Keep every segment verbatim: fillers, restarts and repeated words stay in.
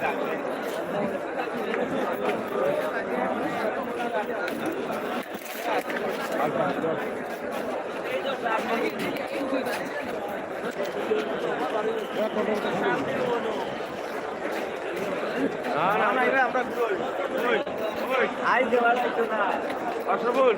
না, না, না, এবার আমরা কই? কই? কই? আই দেওয়া লাগতো না। অসবুল।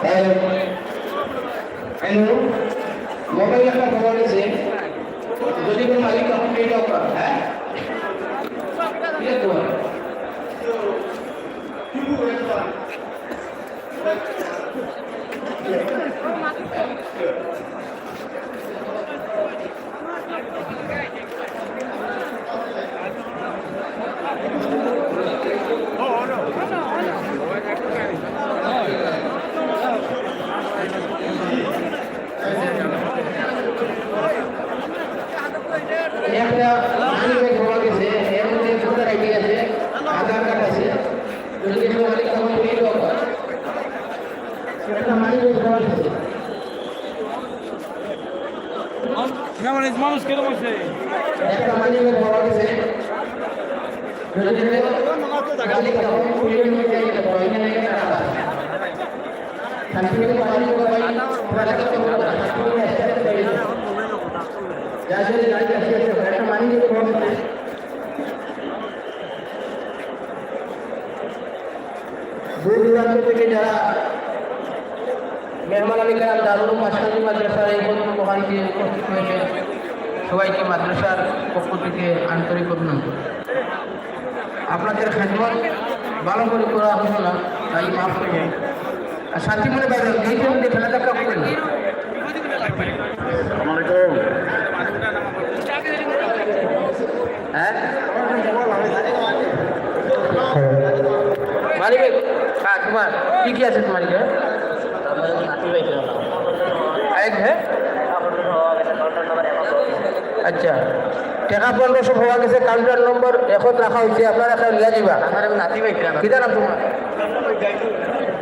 হ্যালো, হ্যালো, মোবাইল একটা খবর আছে, যদি কোনো মালিক তখন পেয়ে যাও, হ্যাঁ? ঠিক আছে, তোমার। একটা মানি ব্যাগ পাওয়া গেছে, এর মধ্যে ভোটার আইডি আছে, আধার কার্ড আছে। যদি কেউ মালিক তখন তুলে দেওয়া হয়। একটা মানি ব্যাগ পাওয়া গেছে। না, মানে, মানুষ কেন বলছে? একটা মানি ব্যাগ পাওয়া গেছে। যদি কেউ মালিক তখন তুলে নিয়ে যায়, এটা বড় এখানে একটা রাখা। দূর দূরান্ত থেকে যারা মেহমান আলী কেরাম দারুল উলুম আশরাফি মাদ্রাসার এই পবিত্র মহান দিনে উপস্থিত হয়েছে, সবাইকে মাদ্রাসার পক্ষ থেকে আন্তরিক অভিনন্দন। আপনাদের খেদমত ভালো করে করা হলো না, তাই মাফ করবেন। আর শান্তি মনে বাইরে গেটের মধ্যে ঠেলা ধাক্কা করবেন না। আসসালামু আলাইকুম। হ্যাঁ? মানিক ভাই, হ্যাঁ, তোমার কি কি আছে তোমার এখানে? আমার নাতি ভাই কিনা না। আরেক, হ্যাঁ? আচ্ছা, টাকা পনেরোশো পাওয়া গেছে, কাউন্টার নম্বর একত রাখা হয়েছে, আপনারা এখন নিয়ে যাবা। আমার নাতি ভাই কিনা না। কিতা নাম তোমার?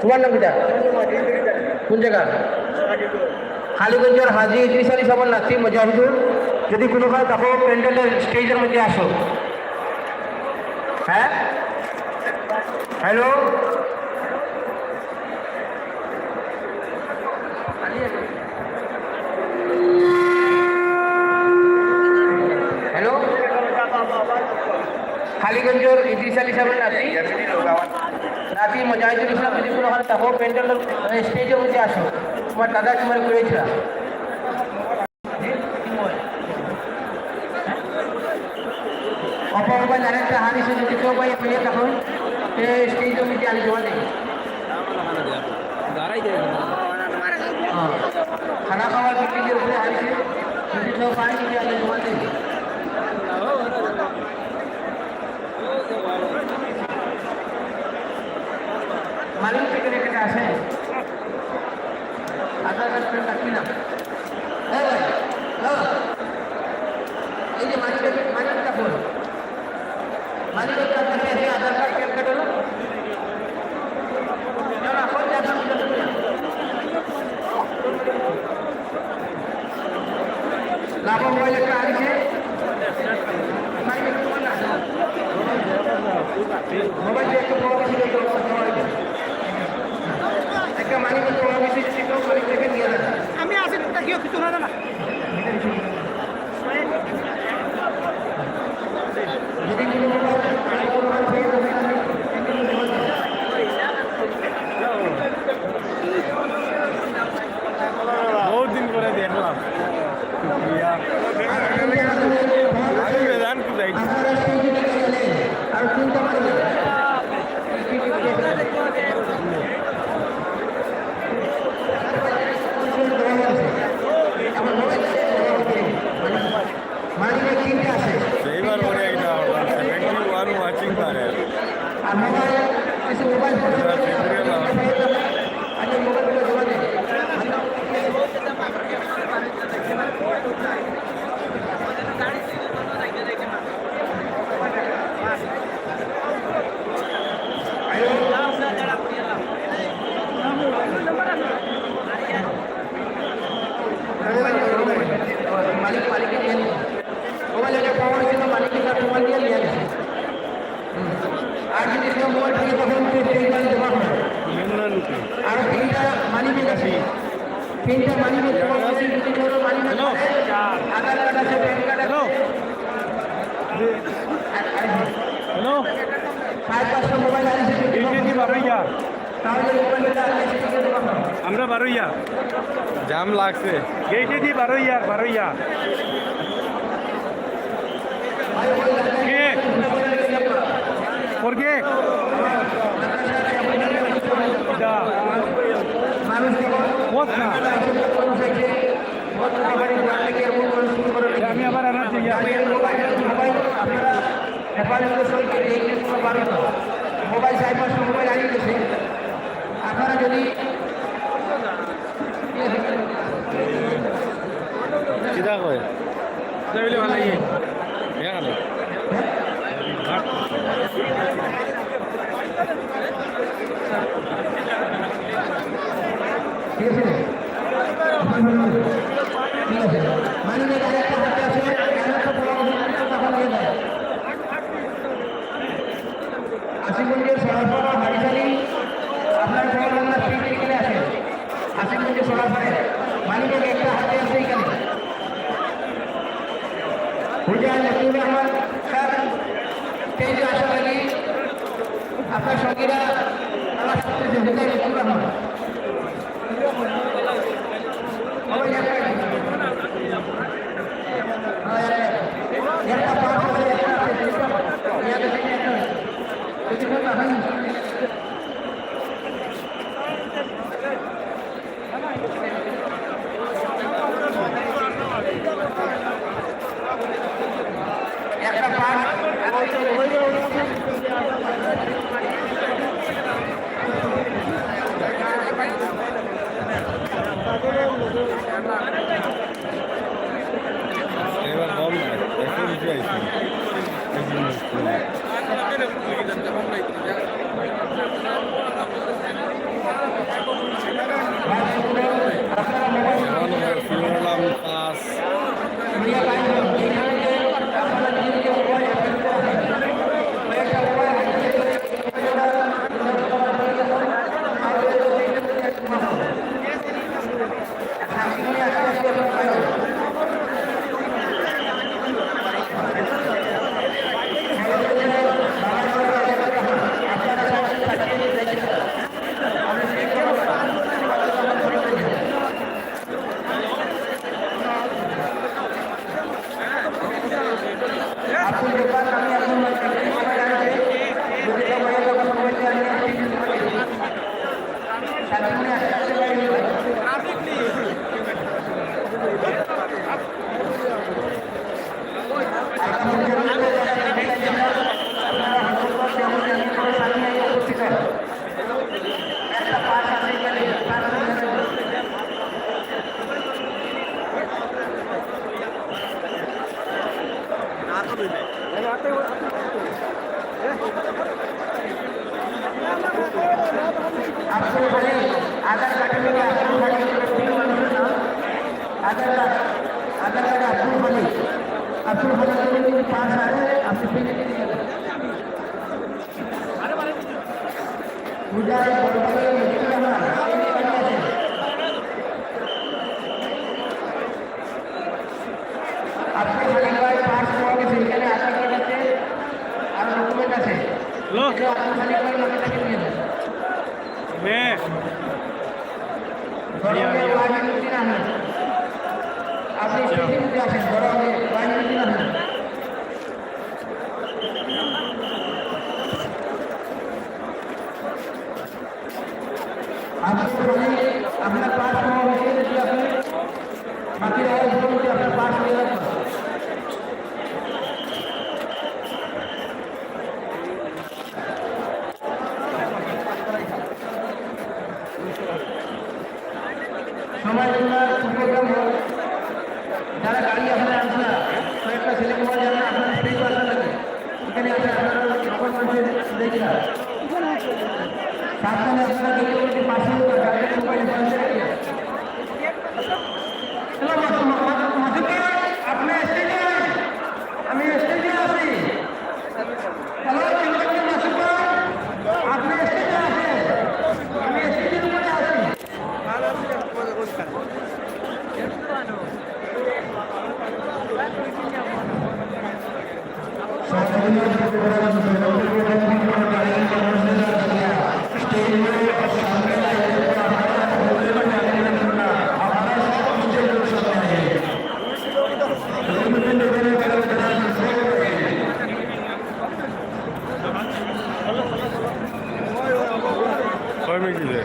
তোমার নাম কিতা? কোন জায়গা? কালীগঞ্জর হাজী ইদ্রিস আলী সাহেবের নাতি মুজাহিদুল, যদি কোনো কারণে থাকো, প্যান্ডেলের স্টেজের মধ্যে আসো। হ্যাঁ, হ্যালো, হ্যালো, কালীগঞ্জর ইদ্রিস আলী সাহেবের নাতি, নাতি মুজাহিদুল ইসলাম, যদি কোনো কারণে থাকো, প্যান্ডেলের স্টেজের মধ্যে আসো। তোমার দাদা তোমার করেছিলাম। অপর মোবাইল আরেকটা হারিছে, যদি কেউ ভাই পেয়ে তখন এই স্টেজের মধ্যে আমি জমা দিই। হ্যাঁ। খানা খাওয়ার বিল্ডিংয়ের উপরে হারিছে, যদি কেউ পায় যদি আমি জমা দিই। মালিক থেকে রেখে আসে। আধার কার্ড প্যান কার্ড কি নাম? এই ভাই, হ্যালো। এই যে মানিব্যাগ, মানিব্যাগটা কই? মানিব্যাগটা আপনার কাছে আধার কার্ড, প্যান কার্ড হলো? না, না, কই যাবেন? লাভা মোবাইল একটা আনিছে। মোবাইল দিয়ে একটু বড় কিছু দেখতে হবে, মোবাইল দিয়ে। একটা মানি করতে বড় কিছু যদি কেউ মালিক থেকে নিয়ে যান। আমি আছি, তা কেউ কিছু না, না। যদি কোনো মোবাইল, কোনো মোবাইল থেকে যদি আমি, তিনটা মানি ব্যাগ, হ্যালো। আধার কার্ড আছে, প্যান কার্ড আছে। হ্যালো। হ্যালো। সাড়ে পাঁচশো মোবাইল আছে। গেইটে দি বারইয়া। তাহলে মোবাইলটা আছে, সেটা দেওয়া হয়। আমরা বারইয়া। জাম লাগছে। গেইটে দি বারইয়া, বারইয়া। কে? ফোর কে? দা। হোক না। আমি আবার আনার জন্য। মোবাইল চার পাঁচশো মোবাইল আনি গেছে। আপনারা যদি কিতা কয়? এখানে। আশিগঞ্জের সরাসরি হারিশালি, আপনার সবার আমরা স্পিড এখানে আছেন। আশিগঞ্জের সরাসরি মানিব্যাগ একটা হাতে আছে এখানে। হুজা লতিফুর রহমান স্যার, স্টেজে আসা লাগি আপনার সঙ্গীরা আমার সাথে যে হুজা লতিফুর রহমান। এবার কম না, একশো নিচে আইছি। এখন ফিরলাম পাঁচ। আব্দুল খালিক, আধার কার্ডের মধ্যে আব্দুল খালিক, আধার কার্ড, আধার কার্ডে আব্দুল খালিক, আব্দুল খালিক যদি পাস হয়, আপনি ফিরে দিয়ে যাবেন। পূজায় বড় ভাই, এই বাড়ি আছে। আব্দুল হালিম ভাই পাস পাওয়া গেছে, এখানে আধার কার্ড আছে, আর ডকুমেন্ট আছে। হ্যালো। এটা আব্দুল হালিম ভাই, ওখান থেকে নিয়ে যান। মে। বড় ভাই ওয়াহিদুদ্দিন আহমেদ। আপনি স্টেজে উঠে আসেন, বড় ভাই ওয়াহিদুদ্দিন আহমেদ। আব্দুল খালিক, আপনার পাস পাওয়া হয়েছে, যদি আপনি বাকি রায় বলুন যে আপনার পাস হয়ে গেছে। সময় দিন না, সুপ্রোগ্রাম হোক। যারা গাড়ি এখানে আনছে না, কয়েকটা ছেলে পাওয়া যাবে না, আপনারা স্টেজ পাশে লাগে। এখানে আছে, আপনারা যখন বলছেন, দেখি না। সাবধানে আপনারা দেখে বলতে পাশে হোক, আর গাড়িটা মোবাইলে ফেলতে রাখি। হ্যালো, মাসুদ, মা-, মা-, মাসুদ ভাই, আপনি স্টেজে আন। আমি স্টেজে আছি। হ্যালো, মাসুদ ভাই, আপনি স্টেজে আছেন। আমি স্টেজের উপরে আছি। ছয় মিনিট দিলে।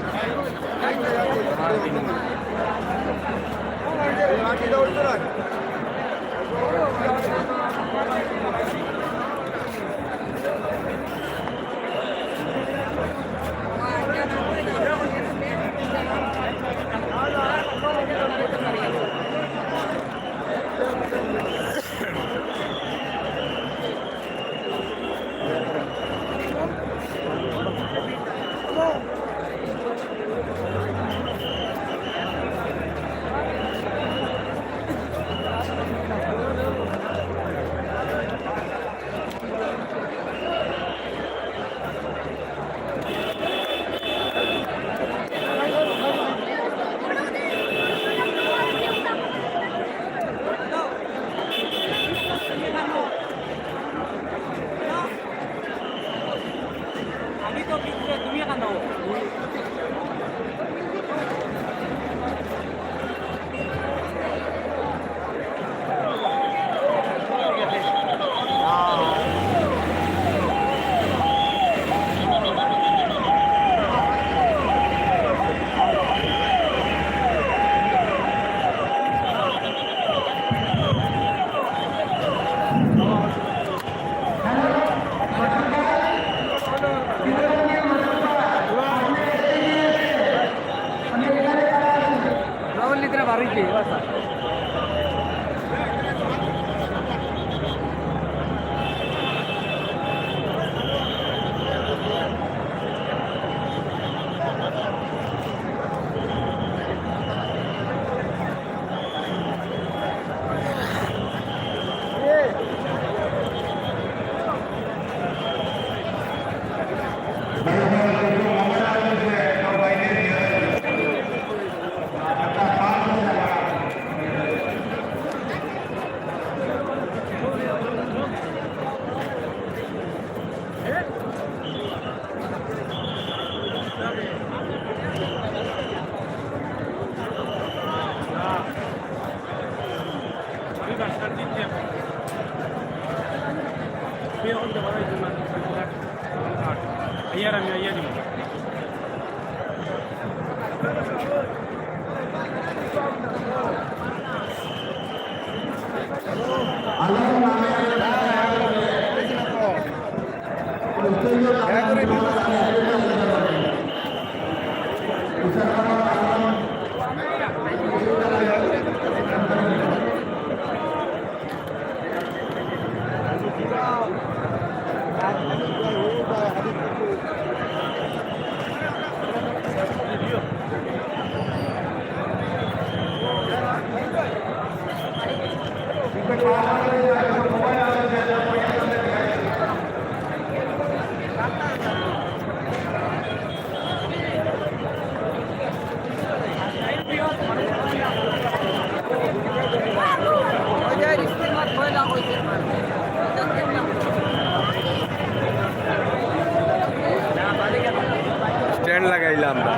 স্ট্যান্ড লাগাইলাম না,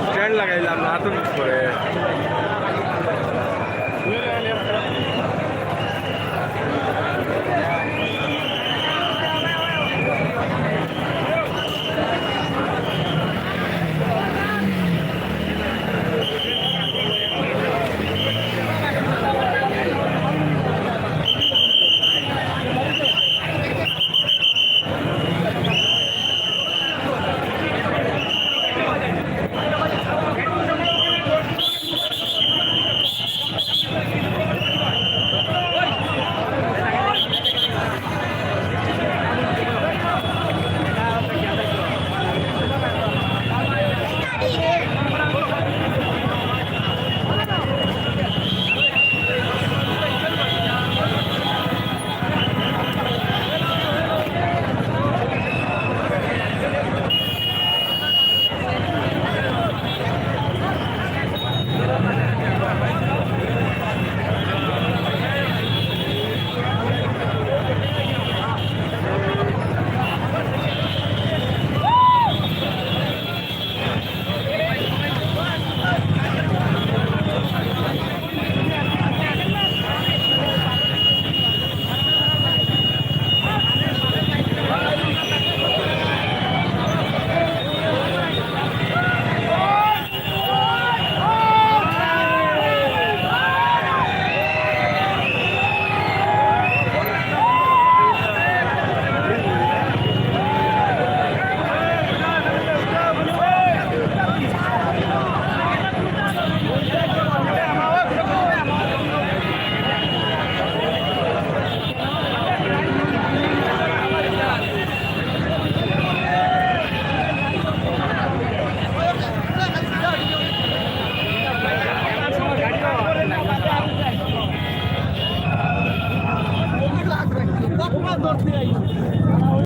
স্ট্যান্ড লাগাইলাম না, হাতে করে।